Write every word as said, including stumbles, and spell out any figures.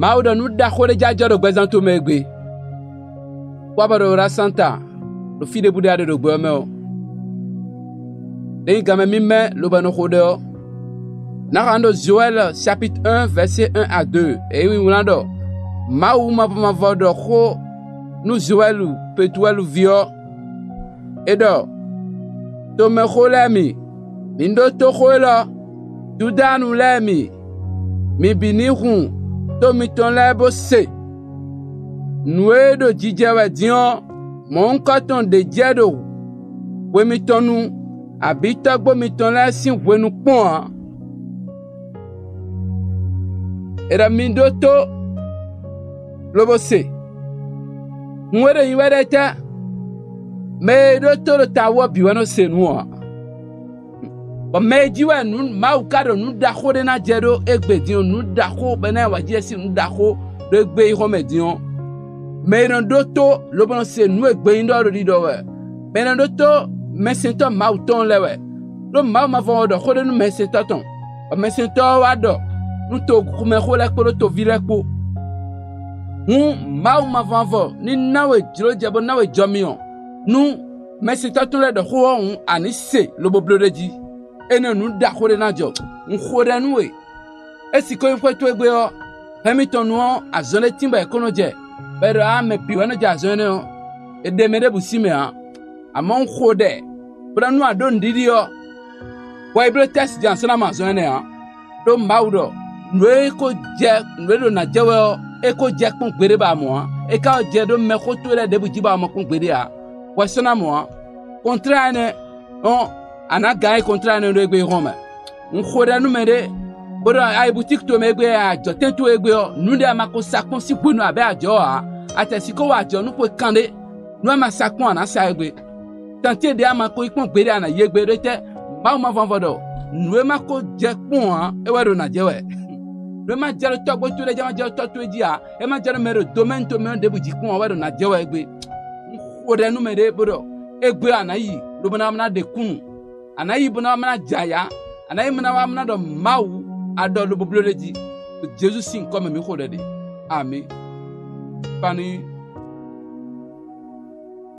Mawu ɖɔ nu ɖaxo ɖe jajɔ ɖo gbɛzan to mɛ egbe. Kpɔ bɔ ɖo la santa ɖo fi ɖe bu ɖe aɖe ɖo gbɛ mɛ o. Ɖe nyi game mi mɛ lo bɛ no xo ɖe ɔ. Na xa ɖo Joël chapitre un verset un à deux. E wi wlan ɖɔ Mawu mavɔmavɔ ɖɔ xo nu Joël Petuɛl vi ɔ. E ɖɔ: To mɛxo lɛ mi, mi ɖo to xo elɔ. Judanu lɛ mi, mi bi ni hun to mitɔn lɛ bo se. Nu e ɖo jijɛ wɛ din ɔ, mɔ ŋkɔ tɔn ɖe jɛ ɖo hwe mitɔn nu, abi tɔgbo mitɔn lɛ sin hwenu kpɔn a. E ɖɔ mi ɖo to lobo se. Hun e ɖo nyi wɛ ɖe tɛ? Mɛ e ɖo to ɖo ta wɔ bi wɛ nɔ se nu a. Bɔ mɛ e ji wɛ nu Mawu ka ɖo nu ɖaxo ɖe na jɛ ɖo egbe din o, nu ɖaxo bɛ na wa ji esi nu ɖaxo ɖo egbe yi xɔ mɛ din o. Mɛ e nɔ ɖo to lobo nɔ se nu egbe nyi ɖɔ ɖo ɖiɖɔ wɛ. Mɛ e nɔ ɖo to mɛsɛntɔ Mawu tɔn lɛ wɛ. Ɖo Mawu mavɔ wɔ ɖɔ xo ɖe nu mɛsɛntɔ tɔn. Bɔ mɛsɛntɔ wa ɖɔ nu to xomɛxo lɛ kpo ɖo tovi lɛ kpo. Hun Mawu mavɔ mavɔ ni na we jlo jɛ bo na we jɔ mi o. Nu mɛsɛntɔ tɔn lɛ ɖɔ xo ɔ hun ani se lobo blo ɖe ji. Enɛ nu ɖaxo ɖe na jɔ. Un xo ɖɛ nu we. Esi ko nyi xwe towe gbe ɔ, hɛ mitɔn nu ɔ, azɔn ɖe tin bɔ e ko nɔ jɛ. Bɛ ɖɔ a mɛ bi wɛ nɔ jɛ azɔn enɛ ɔ, e ɖe mɛ ɖebu si mɛ a. Amɔ un xo ɖɛ, bɔ ɖɔ nu a ɖo nuɖiɖi ɔ, bɔ e blo tɛsi jɛ asɔ na mɔ azɔn enɛ a. Ɖo Mawu ɖɔ nu e ko jɛ nu e ɖo na jɛ wɛ ɔ, e ko jɛ kpɔn gbeɖe ba mɔ a. E ka jɛ ɖo mɛxo towe lɛ ɖebu ji ba mɔ kpɔn gbeɖe a. Wɛ sɔ na mɔ a. Kɔntra enɛ ɔ, a na gan e kɔntra enɛ ɖo egbe hɔn mɛ. Un xo ɖɛ nu mɛ ɖe, bo ɖɔ a yi butiki towe mɛ egbe, a jɔ tɛn towe egbe ɔ, nu ɖe a ma ko sa kpɔn si hwenu abɛ a jɔ a, a tɛ si ko wa jɔ nu ko kan ɖe, nu a ma sa kpɔn a na sa egbe. Tante ɖe a ma ko yi kpɔn gbeɖe a na yi egbe ɖo tɛ? Mawu mavɔ mavɔ ɖɔ nu e ma ko jɛ kpɔn a, e wɛ ɖo na jɛ wɛ. Nu e ma jɛ ɖo tɔgbo towe lɛ ji, a ma jɛ ɖo tɔ towe ji a, e ma jɛ ɖo mɛ ɖo do mɛ nu to mɛ ɖebu ji kpɔn a, wɛ ɖo na jɛ wɛ egbe. Un xo ɖɛ nu mɛ ɖe bo ɖɔ egbe a na yi, lobo na wa na ɖe kunu. A na yi bo na wa na jaya. A na yi bo na wa na ɖɔ Mawu a ɖɔ lobo blo ɖe ji. Jesu sin ŋkɔ mɛ mi xo ɖɛ ɖe. Amen. Panu